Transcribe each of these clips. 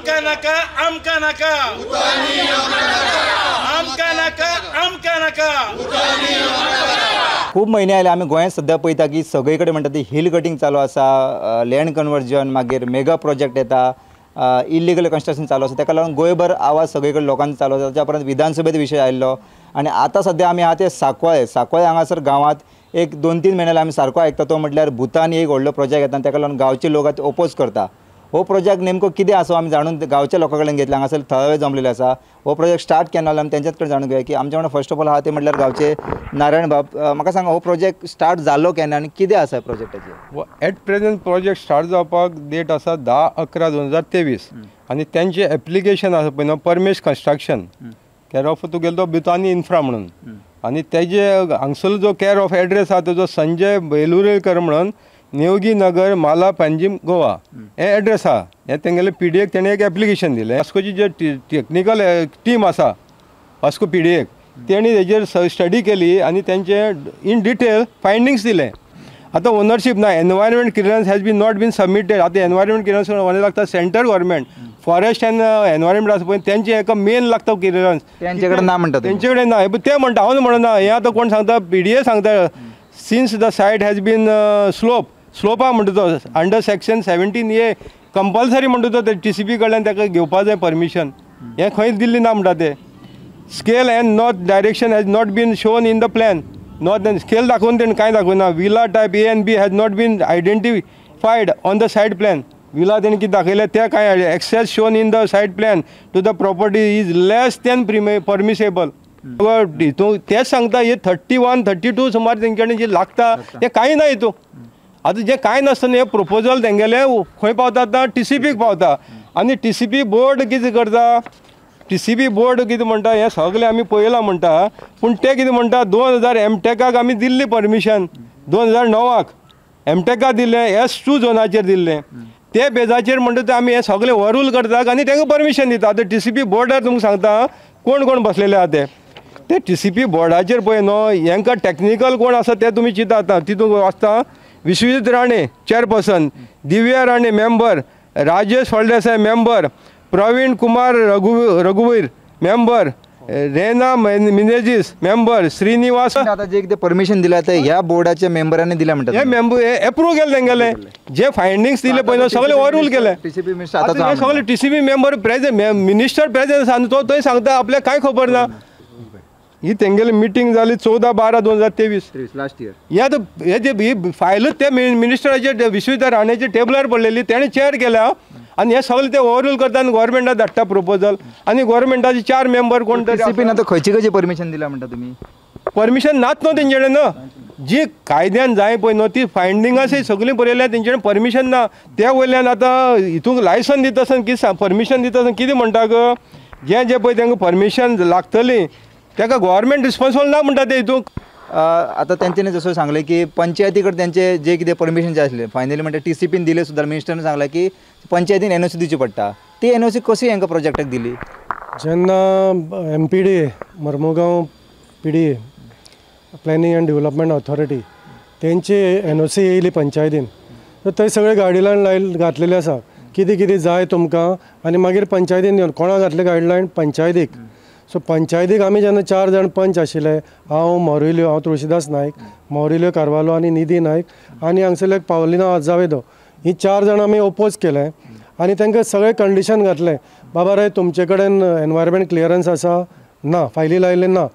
आमकां नाका, आमकां नाका, आमकां नाका, आमकां नाका। खूब म्हयने आयले आमी गोंयांत सद्या पळयता की सगळे कडेन म्हणटा ती हिल कटिंग चालू आसा, लँड कन्वर्जन, मागीर मेगा प्रोजेक्ट येता, इलिगल कन्स्ट्रक्शन चालू आसा। ताका लागून गोंयभर आवाज सगळे कडेन लोकांचो चालू आसा। ताच्या उपरांत विधानसभेत विशय आयिल्लो आनी आतां सद्या आमी आहा ते सांकवाळे। सांकवाळे हांगासर गांवांत एक 2-3 म्हयने आमी सारको आयकता तो म्हटल्यार भुतान एक व्हडलो प्रोजेक्ट येता आनी ताका लागून गांवचे लोक आतां ओपोज करता। हो प्रोजेक्ट नेमको कितें आसा आमी जाणून गांवच्या लोकां कडेन घेतला, हांगासर थळावे जमलेले आसा। हो प्रोजेक्ट स्टार्ट केन्ना जालो आमी तेंच्याच कडेन जाणून घेवया की आमच्या वांगडा फर्स्ट ऑफ ऑल आहा ते म्हटल्यार गांवचे नारायण बाब। म्हाका सांगा हो प्रोजेक्ट स्टार्ट जालो केन्ना आनी कितें आसा प्रोजेक्टाचेर? एट प्रेझेंट प्रोजेक्ट स्टार्ट जावपाक डेट आसा 10/11/2023 आनी तेंचें एप्लिकेशन आसा पळय न्हू परमेश कन्स्ट्रक्शन केर ऑफ तुगेलो तो भुतानी इन्फ्रा म्हणून, आनी तेजे हांगसरलो जो केर ऑफ एड्रेस आसा तेजो संजय बेलुरेकर म्हणून नेवगी नगर माला पणजीम गोवा हे एड्रेस आहा। हे तेंगेले पी डी एक तेणें एक एप्लिकेशन दिलें। वास्कोची जे टेक्निकल टीम आसा वास्को पी डी एक तेणी हेजेर स्टडी केली आनी तेंचे इन डिटेल फायंडिंग्स दिले। आतां ओनरशीप ना, environment clearance has been not been submitted. आतां एनवायरमेंट क्लियरन्स लागता central government, forest and environment आसा पळय तेंचे एका मेन लागता क्लियरन्स, तेंचे कडेन ना म्हणटा, तेंचे कडेन ना ते म्हणटा। हांव म्हणना, हें आतां कोण सांगता पी डी ए सांगता since the site has been slope स्लोपा म्हणटा तो अंडर सेक्शन 17A compulsory म्हणटा तो टी सी पी कडल्यान ताका घेवपा जाय परमिशन, हें खंय दिल्ली ना म्हणटा ते। Scale and north direction has not been shown in the plan, north and scale दाखोवन तेणें कांय दाखोवना। Villa type A and B has not been identified on the site plan, villa तेणें कितें दाखयलें तें कांय access shown in the site plan to the property is less than permissible. हितून तेंच सांगता हे 31, 32 सुमार तेंचे कडेन जे लागता तें कांय ना हितून। आतां जें कांय नासतना हें प्रोपोजल तेंगेलें खंय पावता आतां टी सी पीक पावता आनी टी सी पी बोर्ड कितें करता, टी सी पी बोर्ड कितें म्हणटा हें सगळें आमी पळयलां म्हणटा, पूण ते कितें म्हणटा 2000 एमटेकाक आमी दिल्ली परमिशन, 2009 एमटेकाक दिल्लें, S2 झोनाचेर दिल्लें, ते बेजाचेर म्हणटा ते आमी हें सगळें ओवररूल करता आनी तांकां परमिशन दिता। आतां टी सी पी बोर्डार तुमकां सांगता कोण कोण बसलेले आहा ते, ते टी सी पी बोर्डाचेर पळय न्हू हेंकां टॅक्निकल कोण आसा ते तुमी चिंता आतां तितूंत आसता Vishwajit Rane chairperson, Divya Rane member, Rajesh Phaldesai member, Praveen Kumar Raghuveer member, Rena Menezes member, Srinivas. आतां जे कितें परमिशन दिलां ते ह्या बोर्डाच्या मेंबरांनी दिलां म्हणटा, हे मेंबर एप्रूव केलें तेंगेलें, जे फायंडिंग्स दिले पळय न्हू सगळे ओवररूल केले। टी सी पी मिनिस्टर सगळे T C P member present, minister present आसा आनी तो थंय सांगता आपल्याक कांय खबर ना। ही तेंगेली मिटींग जाली 14/12/2023 लास्ट इयर। हे आतां हे जे ही फायलूच ते मिनिस्टराचे विश्वजीत राणेच्या टेबलार पडलेली, तेणें चेअर केल्या आनी हे सगळे ते ओवररूल करता आनी गोवोरमेंटाक धाडटा प्रोपोजल आनी गोवोरमेंटाचे 4 मेंबर कोण तरी। टी सी पीन आतां खंयची खंयची परमिशन दिला म्हणटा तुमी? परमिशन नात न्हू तेंचे कडेन न्हू, जी कायद्यान जाय पळय न्हू ती फायंडिंग आसा सगळीं बरयल्या, तेंचे कडेन परमिशन ना। त्या वयल्यान आतां हितूंक लायसन दिता आसतना कितें परमिशन दिता आसतना कितें म्हणटा गो, जें जें पळय तांकां परमिशन लागतली ताका गोवोरमेंट रिस्पॉन्सिबल ना म्हणटा ते हितूंक। आतां तेंच्यांनी जसो सांगलें की पंचायती कडेन तेंचे जे कितें परमिशन जाय आसलें फायनली म्हणटा टी सी पीन दिलें सुद्दां, मिनिस्टरान सांगलें की पंचायतीन एन ओ सी दिवची पडटा, ती एन ओ सी कशी हांकां प्रोजेक्टाक दिली? जेन्ना M P D A Marmugao P D A planning and development authority तेंची एन ओ सी येयली पंचायतीन, तर थंय सगळे गायडलायन लाय घातलेले आसा कितें कितें जाय तुमकां आनी मागीर पंचायतीन दिवन कोणा घातले गायडलायन पंचायतीक। सो पंचायतीक आमी जेन्ना 4 जाण पंच आशिल्ले, हांव मॉरिलियो, हांव तुळशीदास नायक, मॉरिलियो कार्वालो आनी निधी नायक आनी हांगसरले एक पावलिना आजावेदो, ही 4 जाणां आमी ओपोज केलें आनी तांकां सगळें कंडिशन घातलें, बाबा रे तुमचे कडेन एनवायरमेंट क्लियरन्स आसा ना, फायली लायले ना,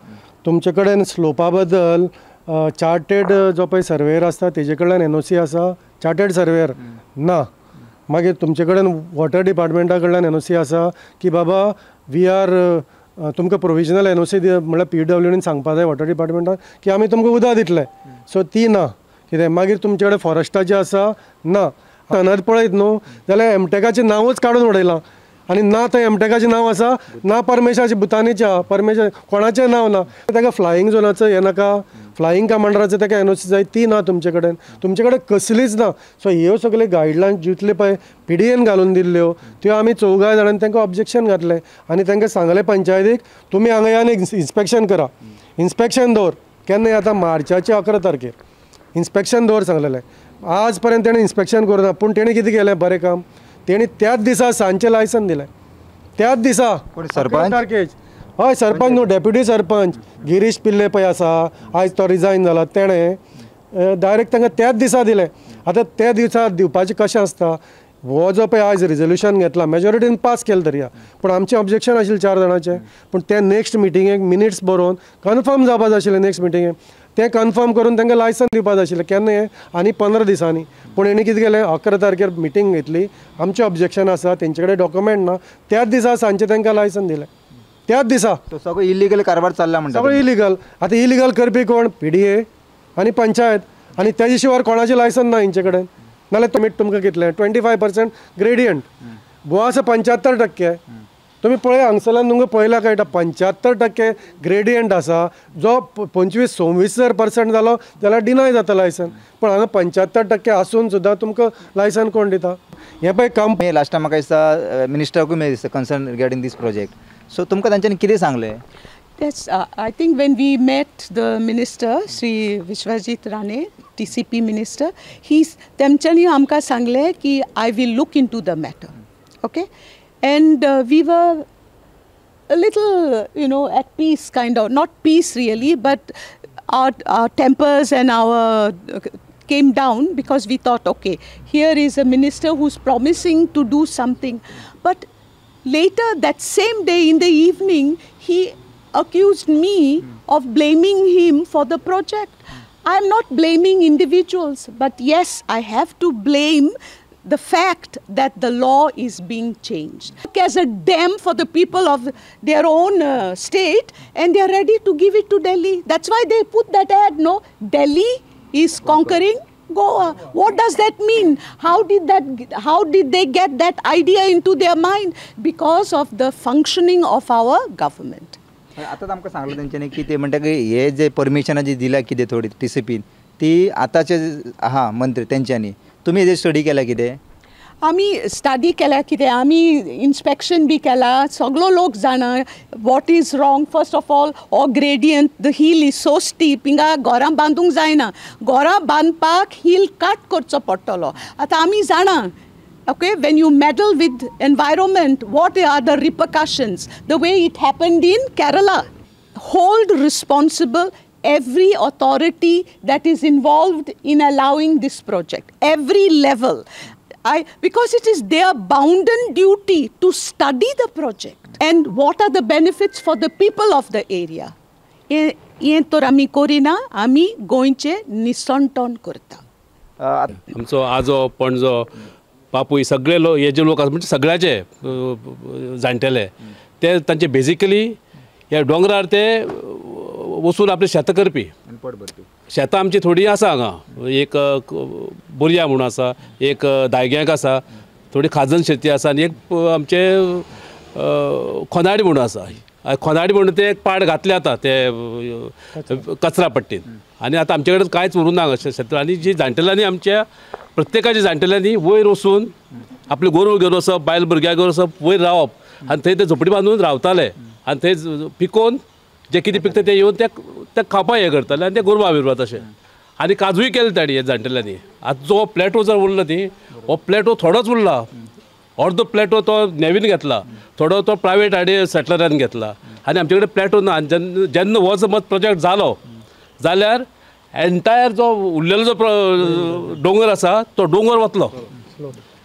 तुमचे कडेन स्लोपा बद्दल चार्टेड जो पळय सर्वेयर आसता तेजे कडल्यान एन ओ सी आसा, चार्टेड सर्वेयर ना, मागीर तुमचे कडेन वॉटर डिपार्टमेंटा कडल्यान एन ओ सी आसा की बाबा we are तुमकां प्रोविजनल एन ओ सी म्हणल्यार पी डब्ल्यू डीन सांगपा जाय वॉटर डिपार्टमेंटान की आमी तुमकां उदक दितले, सो ती ना कितें। मागीर तुमचे कडेन फॉरेस्टाचें आसा ना, सनद पळयत न्हू जाल्यार एमटेकाचें नांवूच काडून उडयलां आनी ना थंय एमटेकाचें नांव आसा ना परमेशाचें, भुतानीच्या परमेशा कोणाचें नांव ना। ताका फ्लायींग झोनाचो हें नाका, फ्लायींग कमांडराचो ताका एन ओ सी जाय ती ना तुमचे कडेन, तुमचे कडेन कसलीच ना। सो ह्यो सगल्यो गायडलायन जितल्यो पळय पी डी एन घालून दिल्ल्यो त्यो आमी 4 जाणांनी तांकां ऑब्जेक्शन घातलें आनी तांकां सांगलें पंचायतीक तुमी हांगा या आनी इन्स्पेक्शन करा, इन्स्पेक्शन दवर केन्ना आतां मार्चाचे 11 तारखेर इन्स्पेक्शन दवर सांगलेलें, आज पर्यंत तेणें इन्स्पेक्शन करूं ना। पूण तेणें कितें केलें बरें काम, तेणी त्याच दिसा सांजचें लायसन दिलें। त्याच दिसा. सरपंच? तारखेक. हय, सरपंच न्हू, डेप्युटी सरपंच गिरीश पिल्ले पळय आसा, आयज तो रिजायन जाला, तेणें डायरेक्ट तांकां त्याच दिसा दिलें. आतां त्या दिसा दिवपाचें कशें आसता, हो जो पळय आयज रेजोल्युशन घेतला मेजॉरिटीन पास केलें तरी, पूण आमचें ऑब्जेक्शन आशिल्लें 4 जाणांचें, पूण ते नेक्स्ट मिटिंगेक मिनिट्स बरोवन कन्फर्म जावपा जाय आशिल्लें. नेक्स्ट मिटिंगेक तें कन्फर्म करून तांकां लायसन दिवपा जाय आशिल्लें केन्ना हें, आनी 15 दिसांनी. पूण हेणी कितें केलें, 11 तारखेर मिटींग घेतली, आमचें ऑब्जेक्शन आसा, तेंचे कडेन डॉक्युमेंट ना, त्याच दिसा सांजचें तांकां लायसन दिलें. त्याच दिसा. सगळो इलिगल कारभार चल्ला म्हणटा, सगळो इलिगल. आतां इलिगल करपी कोण? PDA आनी पंचायत, आनी तेजे शिवाय कोणाचें लायसन ना हेंचे कडेन. नाल्यार तुमी तुमकां कितलें 25% ग्रेडियंट, गोवा आसा 75%. तुमी पळय हांगसरल्यान तुमकां पळयल्यार कळटा 75% ग्रेडियंट आसा, जो 25-26 जर पर्संट जालो जाल्यार डिनाय जाता लायसन, पूण हांगा 75% आसून सुद्दां तुमकां लायसन कोण दिता? हें पळय काम. लास्ट टायम म्हाका दिसता मिनिस्टराकूय मेळ्ळें दिसता concern regarding this project, so तुमकां तांच्यांनी कितें सांगलें? Yes, I think when we met the minister, Shri Vishwajit Rane, TCP minister, he तेमच्यांनी आमकां सांगलें की I will look into the matter, okay? And we were a little, you know, at peace kind of, not peace really, but our tempers and our came down because we thought, okay, here is a minister who's promising to do something. But later that same day in the evening, he accused me of blaming him for the project. I'm not blaming individuals, but yes, I have to blame the fact that the law is being changed. As a dam for the people of their own state, and they are ready to give it to Delhi. That's why they put that ad, no? Delhi is conquering Goa. What does that mean? How did they get that idea into their mind? Because of the functioning of our government. आतां आमकां सांगलें तेंच्यांनी की ते म्हणटा की हे जे परमिशनां जी दिल्या कितें थोडी TCPन ती आतांचे आहा मंत्री तेंच्यांनी, तुमी हेजेर स्टडी केल्या कितें? आमी स्टडी केल्या कितें, आमी इन्स्पेक्शन बी केला, सगलो लोक जाणा what is wrong. First of all हो gradient, the hill is so steep, हिंगा घरां बांदूंक जायना, घरां बांदपाक हिल कट करचो पडटलो. आतां आमी जाणा, okay, when you meddle with environment, what are the repercussions? The way it happened in Kerala. Hold responsible every authority that is involved in allowing this project, every level. Because it is their bounden duty to study the project and what are the benefits for the people of the area. हें तर आमी करिना, आमी गोंयचें निसणटण करता. आमचो आजो पणजो बापूय सगळे लोक हे जे लोक आसा म्हणजे सगळ्याचे जाणटेले ते तांचे बेजिकली ह्या दोंगरार ते वचून आपले शेतां करपी. शेतां आमची थोडी आसा हांगा, एक बोरया म्हणून आसा, एक दायग्यांक आसा, थोडी खाजन शेती आसा, आनी एक आमचे खोनाडी म्हणून आसा. खोनाडी म्हणून ते एक पाड घातले आतां ते कचरा पट्टीन, आनी आतां आमचे कडेन कांयच उरूंक ना शेतां. आनी जी जाणटेल्यांनी आमच्या प्रत्येकाच्या जाणटेल्यांनी वयर वचून आपले गोरवां घेवन वचप, बायल भुरग्यां घेवन वचप, वयर रावप आनी थंय ते झोपडी बांदून रावताले आनी थंय पिकोवन जे कितें पिकता ते येवन ते खावपाक हें करताले आनी ते गोरवां बिरवां तशें. आनी काजूय केले ताणी हे जाणटेल्यांनी. आतां जो प्लेटो जर उरला न्ही, हो प्लेटो थोडोच उरला, अर्दो प्लेटो तो नेवीन घेतला, थोडो तो प्रायवेट आनी सेटलरान घेतला, आनी आमचे कडेन प्लेटो ना. आनी जेन्ना जेन्ना हो समज प्रोजेक्ट जालो जाल्यार एन्टायर जो उरलेलो जो दोंगर आसा तो दोंगर वतलो.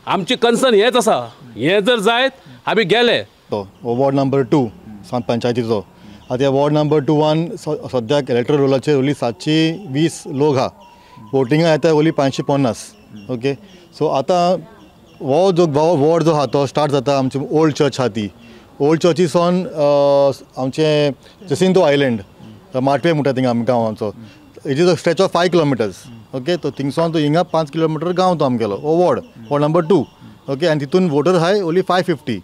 आमची कन्सर्न हेंच आसा, हें जर जायत आमी गेले. तो वॉर्ड नंबर 2 सांत पंचायतीचो आतां ह्या वॉर्ड नंबर 2 सद्याक इलेक्ट्रल रोलाचेर ओली 720 लोक आहा, वोटिंगा येता ओली 550. ओके, सो आतां हो जो वॉर्ड जो आहा तो स्टार्ट जाता आमची ओल्ड चर्च आहा ती ओल्ड चर्चीसून आमचें जसिंतो आयलंड माटवे म्हणटा थिंगा आमी गांव आमचो, it is a stretch of 5 kilometres. Okay, तो थिंगसोन तो हिंगा 5 किलोमिटर गांव तो आमगेलो हो वॉर्ड, वॉर्ड नंबर 2. ओके, आनी तितून वोटर आहाय ओली 550.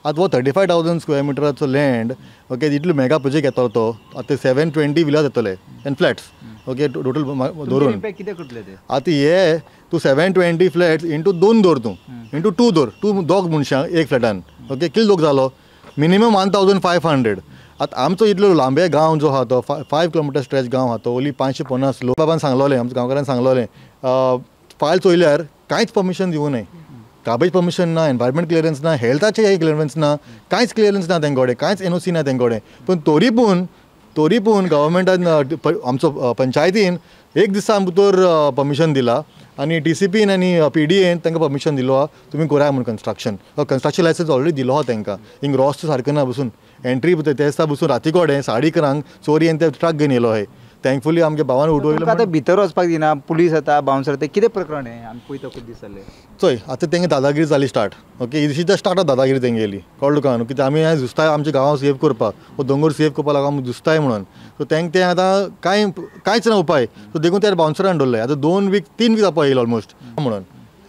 आतां हो 35,000 स्क्वेअर मिटराचो लँड, ओके, इतलो मेगा प्रोजेक्ट येतलो तो आतां 720 विलास येतले एंड फ्लॅट्स. ओके, टोटल धरून आतां हे तूं 720 फ्लॅट्स इंटू 2 दवर, तूं इंटू 2 दवर, तूं दोग मनशां एक फ्लॅटान. ओके, कितले लोक जालो? मिनिमम 1500. आतां आमचो इतलो लांबे गांव जो आहा तो 5 किलोमिटर स्ट्रेच गांव आहा तो ओली 550 लोक. बाबान सांगलोलें, आमच्या गांवकारान सांगलोलें, फायल चोयल्यार कांयच परमिशन दिवं न्हय, गार्बेज परमिशन ना, एनवायरमेंट क्लियरन्स ना, हेल्थाचें क्लियरन्स ना, कांयच क्लियरन्स ना तेंचे कडेन, कांयच एनओसी ना तेंचे कडेन. पूण तोरी पूण गव्हर्मेंटान आमचो पंचायतीन एक दिसा भितर परमिशन दिला आनी टीसीपीन आनी पीडीएन तांकां परमिशन दिलो आहा तुमी कराय म्हूण कन्स्ट्रक्शन. कन्स्ट्रक्शन लायसन्स ऑलरेडी दिलो आहा तांकां. हिंग रस्तो सारको ना बसून एंट्री ते दिसा बसून राती कडेन 11:30 चोरयेन ते ट्रक घेवन येयलो हय. थँकफुली आमगे भावान उडयलो. आतां भितर वचपाक दिना, पुलीस येता, बाउन्सर येता, कितें प्रकरण हें आमी पळयता खूब दीस जाले. चोय आतां तेंगे दादागिरी जाली start. Okay, this is the start of दादागिरी तेंगेली. कळ्ळें तुका न्हू? कित्याक आमी झुजताय आमच्या गांवां सेव करपाक, हो दोंगर सेव करपाक लागून आमी झुजताय म्हणून. सो तेंक तें आतां कांय कांयच ना उपाय. सो देखून ते बाउन्सरान दवरले. आतां 2 वीक 3 वीक जावपा येयलो ऑलमोस्ट म्हणून.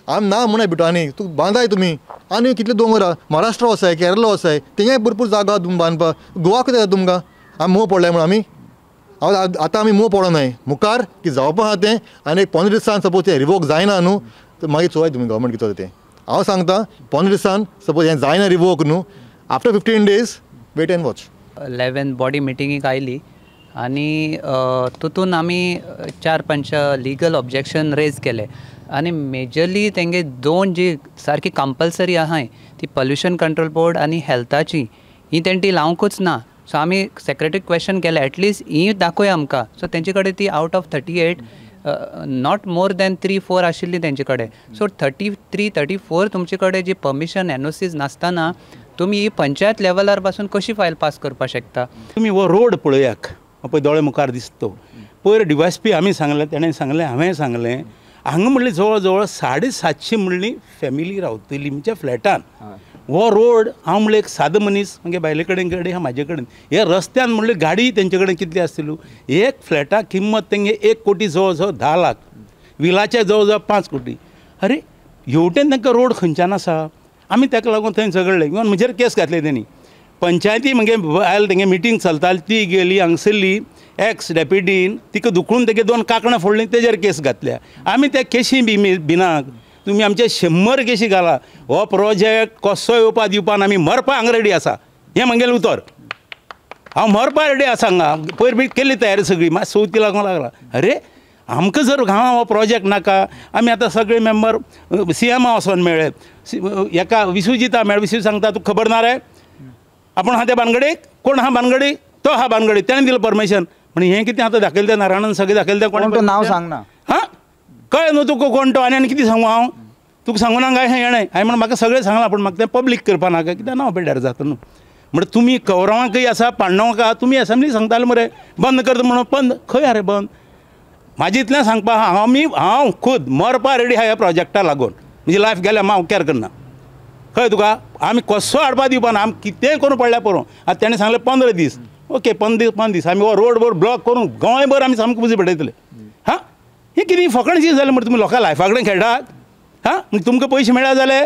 आम ना म्हणून बिटवांनी तूं बांदाय तुमी आनी कितले दोंगर आहा, महाराष्ट्र वचाय, केरला वचाय, थिंगाय भरपूर जागो आहा तुमी बांदपाक. गोवा कितें जाता तुमकां? आमी मोव पडले म्हणून आमी आतां आमी मोव पडोनाय मुखार की जावपा आहा तें. आनी एक 15 दिसान सपोज तें रिवोक जायना न्हू तर मागीर चोय तुमी गव्हर्मेंट कितें जाता तें. हांव सांगता 15 दिसान सपोज हें जायना रिवोक न्हू, after 15 days wait and watch. 11 body मिटिंगेक आयली आनी तितून आमी 4-5 लिगल ऑब्जेक्शन रेज केले आनी मेजरली तेंगे 2 जी सारकी कंपल्सरी आहाय ती पॉल्युशन कंट्रोल बोर्ड आनी हेल्थाची ही तेंटी लावंकूच ना. सो आमी सेक्रेटरीक क्वेश्चन केलें एटलिस्ट ही दाखय आमकां. सो तेंचे कडेन ती out of 38 not more than 3-4 आशिल्ली तेंचे कडेन. सो 33, 34 तुमचे कडेन जी परमिशन एनओसीज नासतना तुमी ही पंचायत लेवलार पासून कशी फायल पास करपाक शकता? तुमी हो रोड पळयाक पळय दोळे मुखार दिसता. पयर डीवायएसपी आमी सांगलें, तेणें सांगलें, हांवें सांगलें, हांगा म्हणलें जवळ जवळ 750 म्हणली फॅमिली रावतली म्हणजे फ्लॅटान. हो रोड हांव म्हणलें एक सादो मनीस म्हगे बायले कडेन गाडी आहा, म्हाजे कडेन हे रस्त्यान म्हणलें गाडी तेंचे कडेन कितली आसतली. एक फ्लॅटा किंमत तेंगे 1 कोटी जवळ जवळ 10 लाख, विलाचे जवळ जवळ 5 कोटी. अरे हेवटेन तांकां रोड खंयच्यान आसा? आमी ताका लागून थंय झगडले. इवन म्हजेर केस घातले तेणी. पंचायती म्हगे बायल तेंगे मिटींग चलताली ती गेली हांगसरली एक्स डेप्युटीन तिका धुकळून तेगे 2 कांकणां फोडलीं, तेजेर केस घातल्या. आमी त्या केशी बी भिना. तुमी आमचे 100 केशी घाला. हो प्रोजेक्ट कसो येवपा दिवपान आमी मरपा हांगा रेडी आसा, हें म्हगेलें उतर. हांव मरपा रेडी आसा हांगा. पयर बी केल्ली तयारी सगळी, मात चवथी लागूंक लागला. अरे आमकां जर गांवां हो प्रोजेक्ट नाका, आमी आतां सगळे मेंबर सीएमा वचोन मेळ्ळे, हेका विश्वजिता मेळ, विश्व सांगता तुका खबर ना रे आपूण आहा त्या बानगडीक, कोण आहा बानगडीक, तो आहा बानगडीक, तेणें दिलें परमिशन. म्हण हें कितें आतां दाखयलें तें नारायणान सगळें दाखयलें तें. कोण तो नांव सांगना? हां कळ्ळें न्हू तुका कोण तो? आनी आनी कितें सांगू हांव तुका? सांगू ना काय हें हेणें हांवें म्हण म्हाका सगळें सांगलां, पूण म्हाका तें पब्लीक करपा नाका, कित्याक नांव पेड्यार जाता न्हू. म्हणटा तुमी कौरवांकय आसा, पांडवांक आसा, तुमी एसेंब्ली सांगताले मरे बंद करता म्हणून. बंद खंय आरे बंद? म्हाजें इतलें सांगपा हांव हांव खुद मरपा रेडी आहा ह्या प्रोजेक्टा लागून. म्हजी लायफ गेल्या हांव कॅर करना. खंय तुका आमी कसो हाडपा दिवपा ना, आमी कितेंय करूं पडल्यार पुरो. आतां तेणें सांगलें 15 दीस, ओके 15 दीस, 15 दीस आमी हो रोड भर ब्लॉक करून गोंयभर आमी सामकें उजो पेटयतले. हां हें कितें फकाणां जालें म्हणटा तुमी लोकां लायफा कडेन खेळटात? हां म्हणजे तुमकां पयशे मेळ्ळा जाले?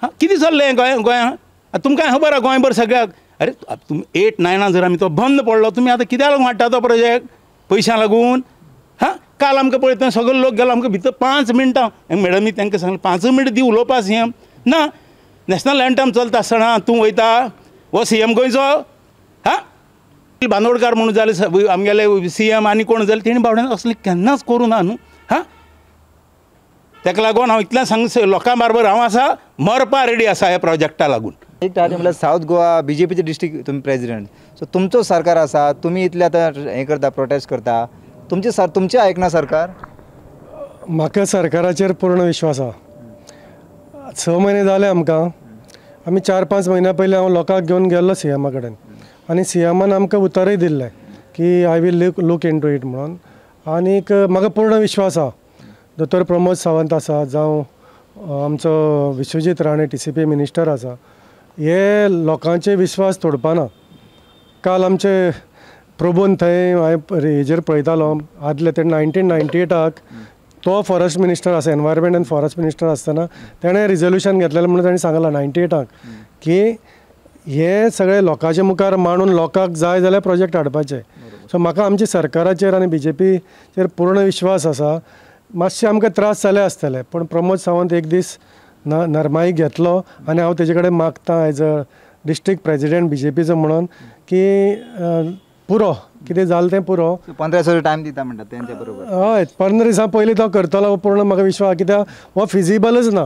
हां कितें चल्लें गोंया गोंयांत? आतां तुमकां खबर आहा गोंयभर सगळ्याक. अरे तुमी 8, 9 जर आमी तो बंद पडलो, तुमी आतां कित्याक लागून हाडटा तो प्रोजेक्ट? पयशां लागून? हां काल आमकां पळयता सगळे लोक गेलो आमकां भितर 5 मिनटां मॅडमी तांकां सांगलें 5 मिनटां दी उलोवपा सीएम ना. नॅशनल एंथम चलता आसतना तूं वयता हो सीएम गोंयचो? हां बांदोडकार म्हणून जाले आमगेले सीएम आनी कोण जाले तेणी बावड्यान असलें केन्नाच करूं ना न्हू. हां ताका लागून हांव इतलें सांग लोकां बरोबर हांव आसा, मरपा रेडी आसा ह्या प्रोजेक्टा लागून. एक म्हळ्यार सावथ गोवा बीजेपीचे डिस्ट्रिक्ट तुमी प्रेजिडेंट, सो तुमचो सरकार आसा, तुमी इतले आतां हें करता, प्रोटेस्ट करता, तुमचें सर तुमचें आयकना सरकार? म्हाका सरकाराचेर पूर्ण विश्वास आहा. 6 म्हयने जाले आमकां. आमी 4-5 म्हयन्या पयलीं हांव लोकांक घेवन गेल्लो सीएमा कडेन आनी सीएमान आमकां उतरय दिल्लें की I will look into it म्हणून. आनीक म्हाका पूर्ण विश्वास आहा दोतोर प्रमोद सावंत आसा, जावं आमचो विश्वजीत राणे टीसीपी मिनिस्टर आसा, हे लोकांचे विश्वास तोडपाना. काल आमचे प्रभून थंय हांवें हेजेर पळयतालो आदले ते 1998 तो फॉरेस्ट मिनिस्टर आसा, एनवायरमेंट एंड फॉरेस्ट मिनिस्टर आसतना तेणें रिजोल्युशन घेतलेलें म्हणून ताणें सांगलां 98 की हे सगळे लोकांच्या मुखार मांडून लोकांक जाय जाल्यार प्रोजेक्ट हाडपाचे. सो म्हाका आमच्या सरकाराचेर आनी बीजेपीचेर पूर्ण विश्वास आसा. मातशे आमकां त्रास जाले आसतले, पूण प्रमोद सावंत एक दीस नरमाई घेतलो आनी हांव तेजे कडेन मागता एज अ डिस्ट्रिक्ट प्रेजिडेंट बीजेपीचो म्हणून की पुरो कितें जालें तें पुरो. 15 दिसांचो टायम दिता म्हणटा तेंच्या बरोबर. हय, 15 दिसां पयलीं तो करतलो पूर्ण म्हाका विश्वास, कित्याक हो फिजिबलच ना.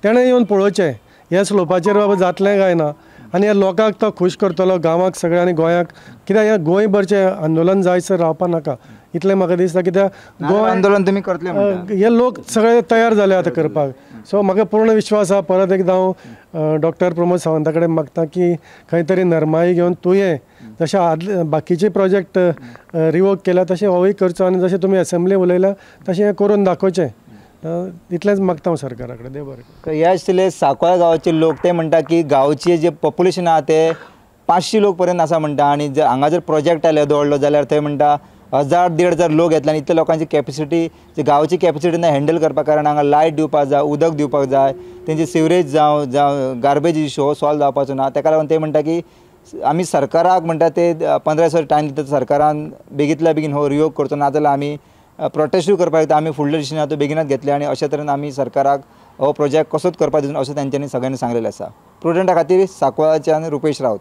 तेणें येवन पळोवचें ह्या स्लोपाचेर बाबा जातलें काय ना, आनी ह्या लोकांक तो खूश करतलो, गांवाक सगळ्या आनी गोंयाक, कित्याक ह्या गोंयभरचें आंदोलन जायसर रावपा नाका इतलें म्हाका दिसता. कित्याक गोंय आंदोलन तुमी करतले, हे लोक सगळे तयार जाले आतां करपाक. सो म्हाका पूर्ण विश्वास आहा. परत एकदां हांव डॉक्टर प्रमोद सावंता कडेन मागता की खंय तरी नरमाई घेवन तुवें जशें आदले बाकीचे प्रोजेक्ट रिवोक केल्या तशें होवूय करचो, आनी जशें तुमी एसेंब्ली उलयल्या तशें हें करून दाखोवचें, इतलेंच मागता हांव सरकारा कडेन. देव बरें करूं. हे आशिल्ले सांकवाळ गांवाचे लोक, ते म्हणटा की गांवचे जे पॉप्युलेशन आहा ते 500 लोक पर्यंत आसा म्हणटा, आनी जर हांगा जर प्रोजेक्ट आयले दवरलो जाल्यार थंय म्हणटा 1000 1500 लोक येतले, आनी इतले लोकांची कॅपेसिटी जी गांवची कॅपेसिटी ना हँडल करपाक, कारण हांगा लायट दिवपाक जाय, उदक दिवपाक जाय, तेंची सिवरेज जावं जावं गार्बेज इशू हो सॉल्व जावपाचो ना. ताका लागून ते म्हणटा की आमी सरकाराक म्हणटा ते 15 दिसांचो टायम दिता, सरकारान बेगींतल्या बेगीन हो रियोग करचो, ना जाल्यार आमी प्रोटेस्टूय करपाक येता. आमी फुडले डिसिजन आतां बेगिनाच घेतले आनी अशे तरेन आमी सरकाराक हो प्रोजेक्ट कसोच करपाक दिवन अशें तेंच्यांनी सगळ्यांनी सांगलेलें आसा. प्रुडंटा खातीर सांकवाळच्यान रुपेश रावत.